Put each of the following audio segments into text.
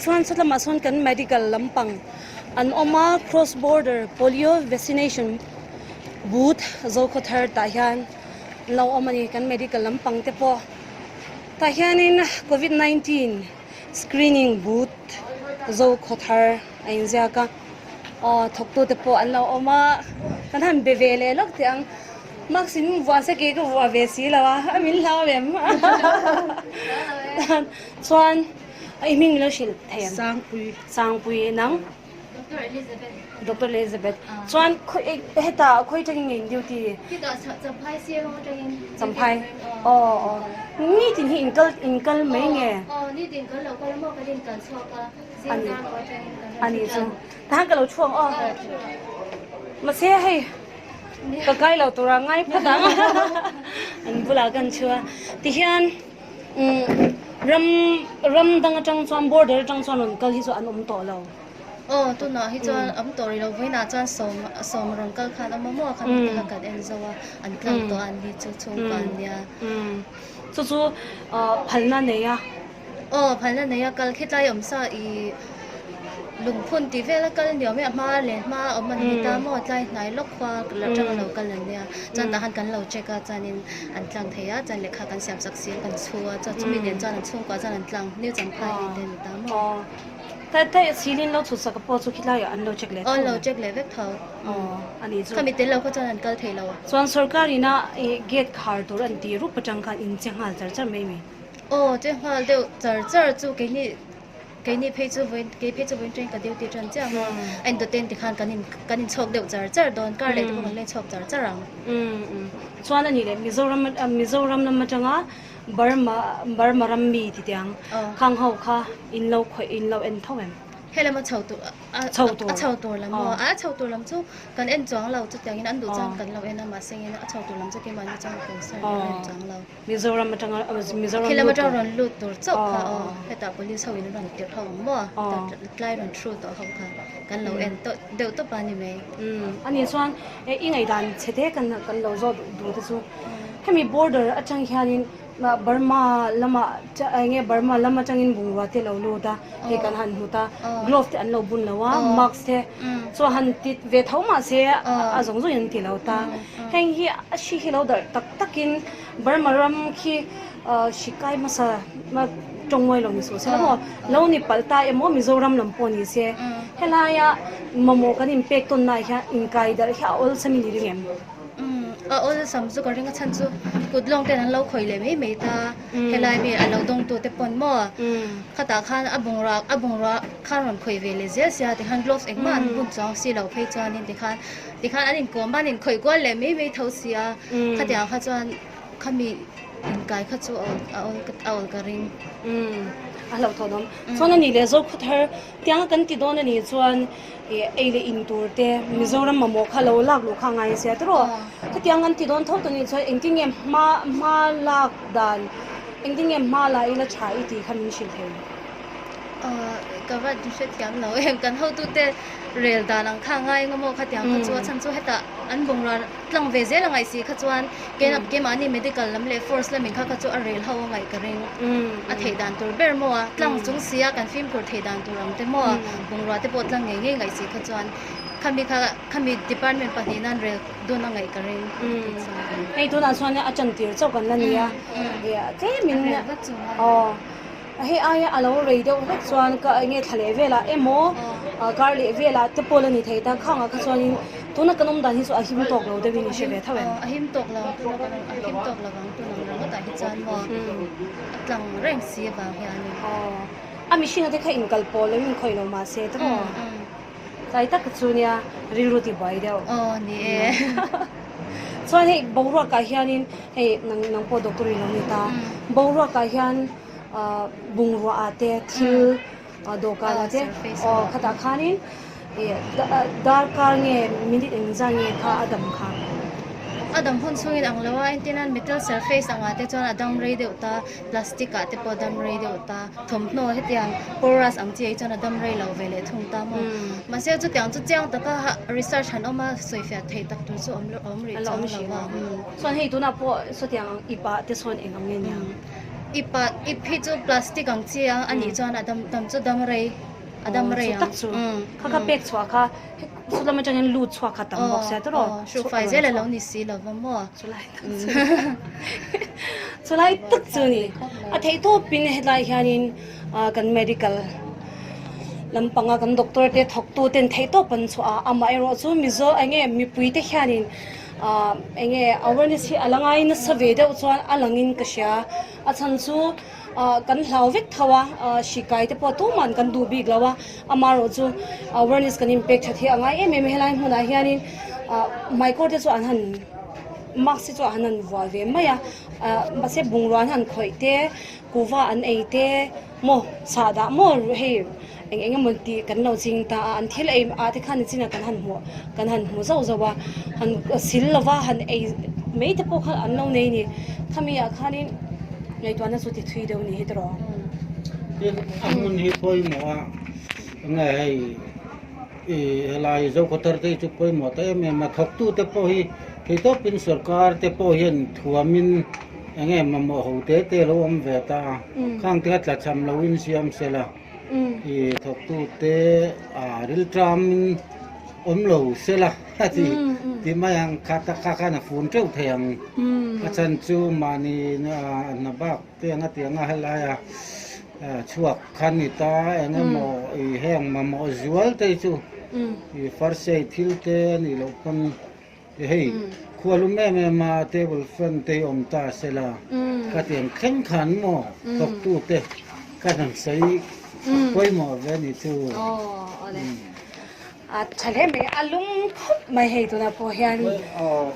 Chuan sawtlamah sawn kan medical lampang an awm a cross border polio vaccination booth Zokhawthar tah hian an lo awm a ni kan medical lampang te pawh tah hianin covid 19 screening booth Zokhawthar a inziak a aw thawktu te pawh an lo awm a kan han be ve leh lawk teh ang mask in vuah se kei ka vuah ve si lo a a min hlau em chuan i hming min lo hrilh thei ang Sangpui Sangpui nang Doctor Elizabeth Doctor Elizabeth chuan khawi hetah khawi atangin nge in duty Khitah Champhai CMO atangin Champhai aw aw nitin hi in kal in kal mai nge Aw nitin kan lo kal a maw kan in kal chhuak a Ani ani chu tahan ka lo chhuak aw mahse hei ka kai lo tura ngai phawt ang an bulah kan chhu a tihian umm ram ram dang atang chuan border atang chuan rawn kal hi chu an awm tawh lo. Aw tunah hi chuan awm tawh rih lo vawiinah chuan sawm sawm rawn kal khan a awm a maw kha mi te kha kan en zo a an tlang tawh a an ni chu chhungkua an nia. Chu chu phalna nei a. Aw phalna nei a kal khi tlai awm sa i lungphun tih vel a kal ni awm e a hma leh hma a awm a ni ta maw tlai hnai lawk khua la tang a lo kal an nia chuan tah khan kan lo check a chuanin an tlang thei a chuan lehkha kan siam sak si a kan chhu a chuan chumi nen chuan an chhungkua chuan an tlang new champhai hi te a ni ta maw. Aw tai silin lo chhut sak pawh chu khilai ah an lo check leh tho. Aw an lo check leh vek tho. Aw a nih chu. Khami tel lo kha chuan an kal thei lo. Chuan sorkar ina i gate khar tur an tih rup atang khan in che nghal char char mai mai. Aw che nghal deuh char char chu keini keini phei chu vawiin kei phei chu vawiin train ka duty tan chiah ang a a intoten tikhan kan in kan inchhawk deuh char char dawn kar leh te pawh kan la inchhawk char char ang. Umm chuan a nih leh Mizoram Mizoram lam atanga Burma Burma ram mi ti tiang khang ho kha in lo khawih in lo en tho em? Helama chho tur a chho tur a chho tur lam maw a chho tur lam chu kan en chuang lo chutiangin an duh chuan kan lo en a mahse engin a chho tur lam chu keimahni chuan concern kan en chuang lo. Mizoram atanga Mizoram Khi lam atang rawn lut tur chauh kha aw hetah police ho in rawn tirh ho ang maw tlai rawn thru tawh ho kha kan lo en tawh deuh tawp a ni mai. Ani chuan i ngaihdan chhe te kan kan lo zawt duh te chu hemi border atang hianin Burma lamah eng nge Burma lam atangin bungrua te lo lut a hei kan han hmu ta glove te an lo bun lo a mask te chu a han ti ve tho mahse a zawng zawngin an ti lo ta heng hi a hri hi lo darh tak takin Burma ram khi hri kai hmasa tawng lo ni suh se la maw lo ni palh ta emaw Mizoram lam pawh ni se helaia mamawh kan inpek tawn naah hian inkai darh hi a awlsam in i ring em? A awlsam chu ka ring a chhan chu kut lawng ten an lo khawih leh mai mai ta helai mi a lo dawng tu te pawn maw khatah khan a bungrua a bungrua khan rawn khawih ve leh zel sia tikhan gloves engmah an bun chuang si lo phei chuanin tikhan tikhan an inkawm a an inkhawih kual leh mai mai tho sia khatiang kha chuan khami inkai kha chu a awl a awl ka ring. A hlauhthawn awm. Chuan a nih leh Zokhawthar tianga kan ti dawn a nih chuan ih ei leh in tur te Mizoram mamawh kha lo lak luh kha a ngai sia tiraw. Khatiang kan ti dawn tho tawh nih chuan engtin nge hma hma lak dan engtin nge hma la ila tha i tih kha min hrilh thei. Ka va hrethiam lo em kan hotute rel dan ang kha a ngai eng emaw khatiang kha chu a chhan chu hetah an bungrua tlang ve zel a ngaih si kha chuan keimahni medical lam leh force lamin kha kha chu a rel ho a ngaih ka ring a theih dan tur ber maw a tlang chung si a kan fimkhur theih dan tur ang te maw bungrua te pawh tlang ngei ngei ngaih si kha chuan khami kha khami department pahnih nan rel dun a ngaih ka ring hei tunah chuan a chantir chauh kan la ni a tlemin aw. Hei aia a lo rei deuh hlek chuan ka enge thla leh velah emaw kar leh velah te pawh la ni thei ta khangah kha chuanin tuna kan awm dan hi chu a him tawk lo deuhin i hre ve tho em? A him tawk lo tuna kan a him tawk lo vang tun ang ringawtah hi chuan maw a tlang reng si avang hianin. Aw a mihringa te kha inkal pawh lo inkhawih lo mahse tiraw tlai tak chu nia rilru ti buai deuh. Aw ni e. Chuan hei boruakah hianin hei nang nang pawh doctor i lo ni ta boruakah hian bungrua ah te thil dawhkan ah te aw khatah khanin ih darkar nge minute engzah nge kha a dam kha. A dam hun chhungin ang lo a entir nan metal surface angah te chuan a dam rei deuh ta plastic ah te pawh a dam rei deuh ta thawmhnaw hetiang porous ang chi ah hi chuan a dam rei lo ve leh thung ta maw mahse chutiang chu chiang taka research han awm a sawifiah theih tak tur chu awm awm rih chuang lo a. Chuan hei tunah pawh sawtiang ip ah te sawn eng ang nge nia? Ip ah ip hi chu plastic ang chi a anih chuan a dam dam chu dam rei a dam rei ang. Chu tak chu kha kha pek chhuah kha chu lam atangin lut chhuak kha tam bawk sia tawrh aw. Hrukfai zel a lo ni si lo va maw. Chulai tak chu chulai tak chu ni a theih tawpin hetlai hianin kan medical lampanga kan doctor te thawktu ten theih tawp an chhuah a amaherawh chu mizo enge mipui te hianin Ahh enge awareness hi a la ngai nasa ve deuh chuan a langin ka hria a chhan chu ah kan hlau vek tho a ah hri kai te pawh tuman kan duh bik lo a amaherawh chu awareness kan inpek that hi a ngai em em a helai hmunah hianin ah hmaikawr te chu an han mask te chu an han vuah ve mai a ah mahse bungrua an han khawih te kuhva an ei te maw chhah dah maw hei. Eng eng emaw tih kan lo ching ta a, an thil ei ah te khan nichin ah kan han hmuh kan han hmu zauh zauh a, han sil lova han ei mai te pawh kha an lo nei ni. Khami ah khanin ngaihtuahna chu ti thui deuh ni hi tawh. Tin, a hmun hi pawimawh a, enge hei i helai Zokhawthar te hi chu pawimawh ta em em a, thawktute pawh hi theitawpin sorkar te pawh hian thuamin enge mamawh ho te te a lo awm ve ta a, khang te kha tlachham loin siam sela. I thawktute a rilṭamin awm lo sela a ti ti mai ang kha tak kha khan a fun teuh thei ang. A chhan chu mahni hna bak te anga ti anga helaia chhuak kha ni ta eng emaw i heng mamawh zual te hi chu i first aid thil te a nih loh pawn Hei, khua lum em em a, table fan te hi awm ta sela, khatiang thleng khan maw thawktute ka han sawi pawimawh ve a ni chu. Aw, awle. A tha hle mai, a lum khawp mai hei tunah pawh hian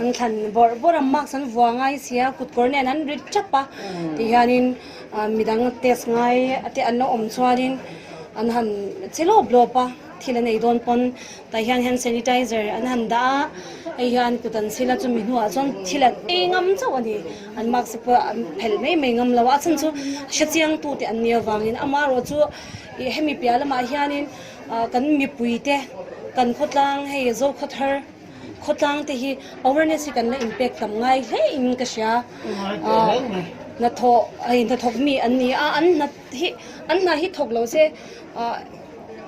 an thlan bawrh bawrh a, mask an vuah ngai si a, kutkawr nen an ri tap a, tihianin midang test ngai te an lo awm chuanin an han che lawp lawp a. Thil an ei dawn pawn tah hian hand sanitizer an han dah a, hei hian kut an chhil a chumi hnuah chuan thil an ei ngam chauh a ni. An mask te pawh an phelh mai mai ngam lo a, a chhan chu hrechiang tu te an nih avangin amaherawh chu ih hemi piah lamah hianin ah kan mipui te kan khawtlang hei Zokhawthar khawtlang te hi awareness hi kan la inpek tam ngai hle in ka hria. Ah hnathawh hei hnathawk mi an ni a, an hna hi an hna hi thawk lo se ah.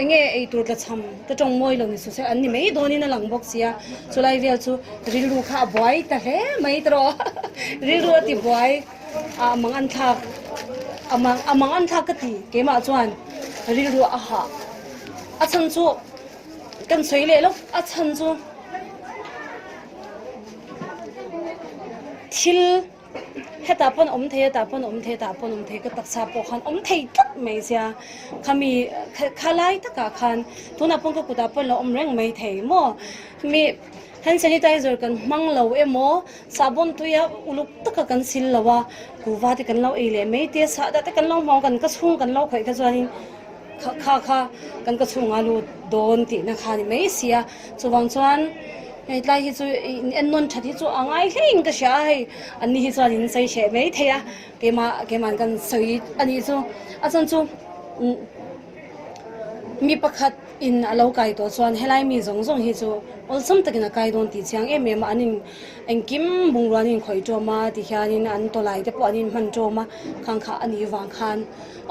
Enge ei tur tlachham ka tawng mawi lo ni su se an ni mai dawnin a lang bawk sia, chulai vel chu rilru kha a buai ta hle mai tawh rilru a ti buai a mang an thlak a mang a mang an thlak ka ti keimah chuan rilru a hah a chhan chu kan sawi leh lawk a chhan chu thil. Hetah pawn awm thei a, tah pawn awm thei a, tah pawn awm thei ka taksa pawh khan awm thei tlat mai sia. Khami kha lai takah khan tunah pawn ka kutah pawn lo awm reng mai thei maw. Mi hand sanitizer kan hmang lo emaw sahbawn tuia uluk taka kan sil lo a, kuhva te kan lo ei leh mai te, sahdah te kan lo hmang kan ka chhung kan lo khawih kha chuanin kha kha kha kan ka chhungah lut dawn tihna kha a ni mai sia. Chuvang chuan hei tlai hi chu in en nawn that hi chu a ngai hle in ka hria a, hei an ni hi chuan in sawi hreh mai thei a, keimah keimah kan sawi a nih chu a chhan chu mi pakhat in a lo kai tawh chuan helai mi zawng zawng hi chu awlsam takin a kai dawn tih chiang em em a, an in engkim bungrua an inkhawih tawm a tihianin an tawlai te pawh an inhman tawm a, khang kha a nih vang khan.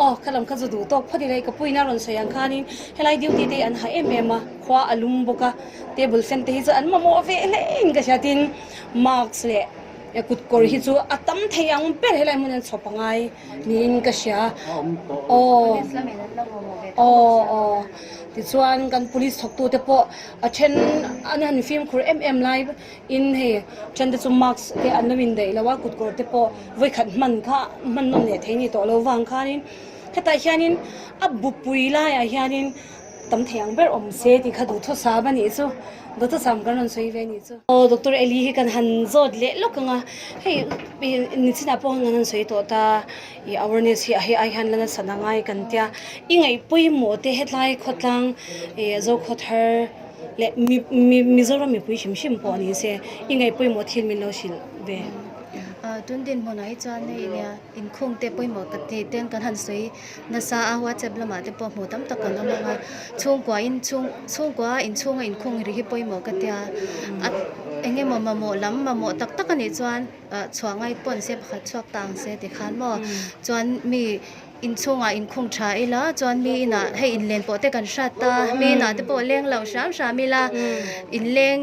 Aw, kha lam kha chu duh tawk phawt ila i ka puiin a rawn sawi ang khanin helai duty te hi an ha em em a, khua a lum bawk a, table fan te hi chu an mamawh ve hle in ka hria tin mask leh kut kawr hi chu a tam thei ang ber helai hmun hian chhawp a ngai niin ka hria. Aw, aw, aw, tichuan kan police thawktute pawh a then an han fimkhur em em lai In hei then te chu mask te an lo indaih lo a, kutkawr te pawh vawikhat hman kha hman nawm leh thei ni tawh lo vang khanin hetah hianin a bupui laiah hianin tam thei ang ber awm se tih kha duhthusam a nih chu, duhthusam kan rawn sawi ve a nih chu. Aw Doctor Eli hi kan han zawt leh lawk ang a, hei nichinah pawh kan han sawi tawh ta i awareness hi a hei ai hian la nasa na ngai kan tia, i ngaih pawimawh te hetlai khawtlang ih Zokhawthar Leh mi Mizoram mipui hrim hrim pawh ni se i ngaih pawimawh thil min lo hrilh ve. Tun dinhmunah hi chuan hei nia inkhung te pawimawh tak thei ten kan han sawi nasa a whatsapp lamah te pawh hmuh tam tak kan awm ang a chhungkua in chhung chhungkua inchhunga inkhung ri hi pawimawh ka tia a eng emaw mamawh lam mamawh tak tak a nih chuan ah chhuah ngai pawh an se pakhat chhuak ta ang se tikhan maw chuan mi Inchhungah inkhung tha ila chuan mi inah hei inlen pawh te kan hrat ta mi inah te pawh leng lo hram hram ila inleng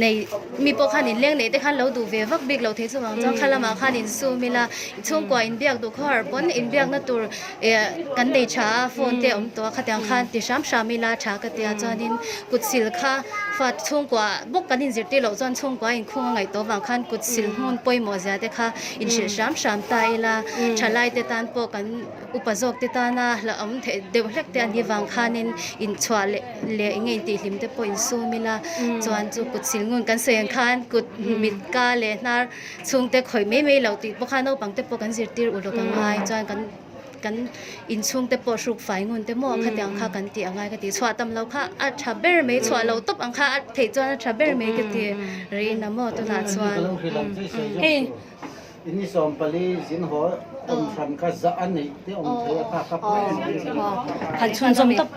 nei mi pawh khan inleng neih te khan lo duh ve vak bik lo thei chuvang chuan kha lamah khan insum ila chhungkua inbiak duh khawhar pawn inbiakna tur eh kan nei tha a phone te a awm tawh a khatiang khan ti hram hram ila tha ka tia chuanin kut sil kha fa chhungkua bawk kan inzirtir loh chuan chhungkua inkhung a ngaih tawh avang khan kut sil hmun pawimawh zia te kha inhrilh hram hram ta ila thalai te tan pawh kan upa zawk te tana hlauhawm theih deuh hlek te an nih vang khanin inchhuah leh leh eng nge intihhlim te pawh insum ila chuan chu kut sil ngun kan sawi ang khan kut mit ka leh hnar chhungte khawih mai mai loh tih pawh kha naupang te pawh kan zirtir uluk ang ngai chuan kan kan inchhung te pawh hruk fai ngun te maw khatiang kha kan tih angai ka ti chhuah tam lo kha a tha ber mai chhuah lo tawp ang kha a theih chuan a tha ber mai ka ti rih na maw tunah chuan. Ini 40 zin haw awm hran kha zah a neih te awm thei a kha ka pawh Han chhunzawm tawp.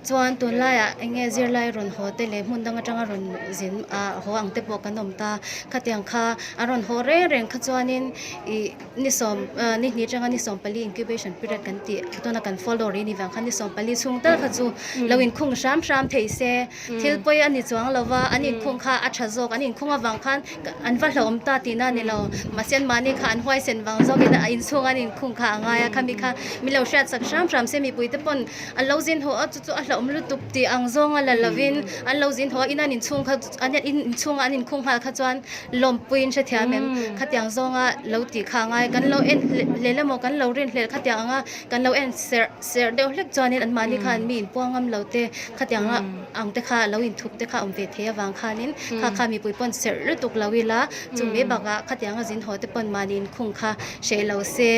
Chuan tunlaiah eng nge zirlai rawn haw te leh hmun dang atanga rawn zin ah haw ang te pawh kan awm ta. Khatiang kha a rawn haw reng reng kha chuanin ih ni sawm ah ni hnih atanga ni 14 incubation period kan tih tuna kan follow rih ni vang khan ni 14 chhung tal kha chu lo inkhung hram hram thei se. Thil pawi a ni chuang lo va, an inkhung kha a tha zawk, an inkhung avang khan an va hlauhawm ta tihna a ni lo. Mahse anmahni kha an huaisen vang zawkin a inchhunga an inkhung kha a ngai a, khami kha min lo hriatsak hram hram se mipuite pawn An lo zin haw a chu chu a hlauhawm lutuk tih ang zawng a la lovin an lo zin haw a in an inchhung kha an in inchhunga an inkhung nghal kha chuan lawmpuiin hrethiam em khatiang zawnga lo tih kha a ngai kan lo en hlel emaw kan lo rin hlel khatiang anga kan lo en serh serh deuh hlek chuanin anmahni khan mi inpuang ngam lo te khatiang a ang te kha lo inthup te kha awm ve thei avang khanin kha kha mipui pawn serh lutuk lo ila chu mai bakah khatianga zin haw te pawn mahni inkhung kha hreh lo se.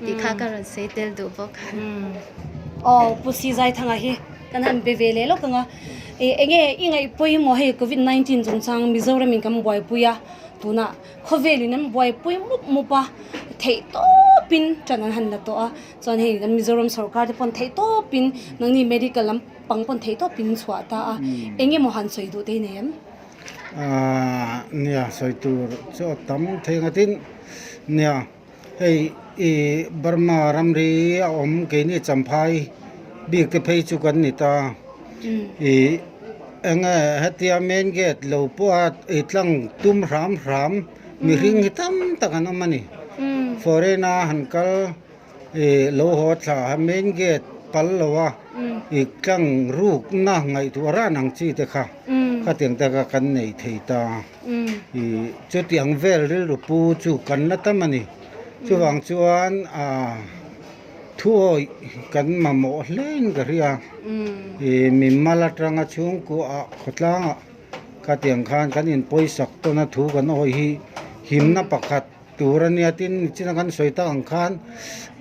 Tih kha ka rawn sawi tel duh bawk. Aw Pu Si Zaithanga hi kan han be ve leh lawk ang a. Enge i ngaih pawimawh hei Covid 19 chungchang Mizoram in kan buaipui a, tunah khawvel in an buaipui mup mup a, theih tawp in tan an han la tawh a, chuan hei kan Mizoram sorkar te pawn theih tawp in nangni medical lam pang pawn theih tawp in chhuah ta a, enge maw han sawi duh te hi nei em? Aaa nia sawi tur chu a tam thei ang a tin nia. Hei i Burma ramri a awm keini Champhai bik te phei chu kan ni ta. I enge hetia main gate lo pawha i tlang tum hram hram mihring hi tam tak an awm a ni. Foreign a han kal i lo haw thla a main gate pal lo a i tlang rukna ngaihtuah ran ang chi te kha khatiang te kha kan nei thei ta. Ih chutiang vel rilru pu chu kan la tam a ni. Chuvang chuan ah thuawih kan mamawh hlein ka hria. Ih mi mal atanga chhungkuah khawtlangah khatiang khan kan inpawisak tawn a thu kan awih hi himna pakhat tur a nia tin nichina kan sawi tak ang khan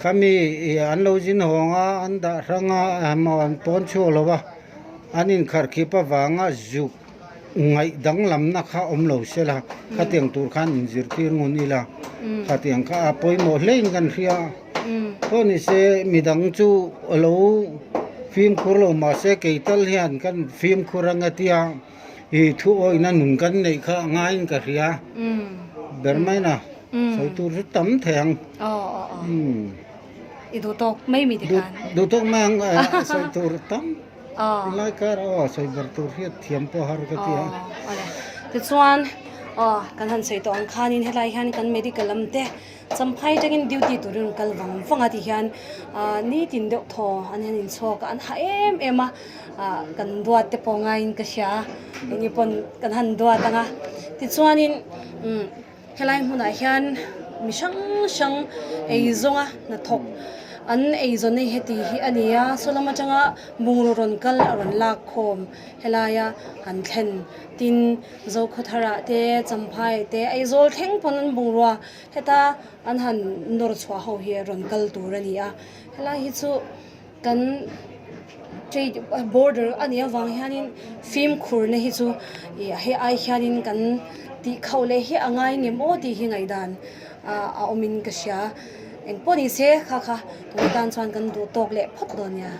khami ih an lo zin hawng a an dah hrang a emaw an pawn chhuak lo va an inkharkhip avanga zuk Ngaih danglamna kha awm lo se la, khatiang tur khan inzirtir ngun ila, khatiang kha a pawimawh hlein kan hria. Pawh ni se midang chu a lo fimkhur lo mahse kei tal hian kan fimkhur anga tia i thu awihna nun kan neih kha a ngaiin ka hria. Ber mai na, sawi tur chu tam thei ang. I duh tawk mai mi tikhan. Duh tawk mai ang sawi tur tam. Lai kar aw sawi ber tur hian thiam pawh har ka ti a. Awle. Tichuan aw kan han sawi tawh ang khanin helai hian kan medical lam te Champhai atangin duty turin rawn kal vang vang a ti hian ah nitin deuh thaw an han inchhuak a an hah em em a ah kan duat te pawh ngaiin ka hria a eng pawn kan han duat ang a tichuanin umm Helai hmunah hian mi hrang hrang eizawnga hnathawk an eizawn hi heti hi a ni a, saw lam atanga bungraw rawn kal a rawn lak khawm helaia han thlen tin Zokhawtharah te Champhai te Aizawl thleng pawn an bungrua heta an han nawr chhuah ho hi a rawn kal tur a ni a, helai hi chu kan. Trade border a nih avang hianin fimkhurna hi chu ih hei ai hianin kan tih khauh leh hi a ngai ngem aw tih hi ngaihdan a awmin ka hria. Engpawh ni se kha kha tun atan chuan kan duh tawk leh phawt dawn nia.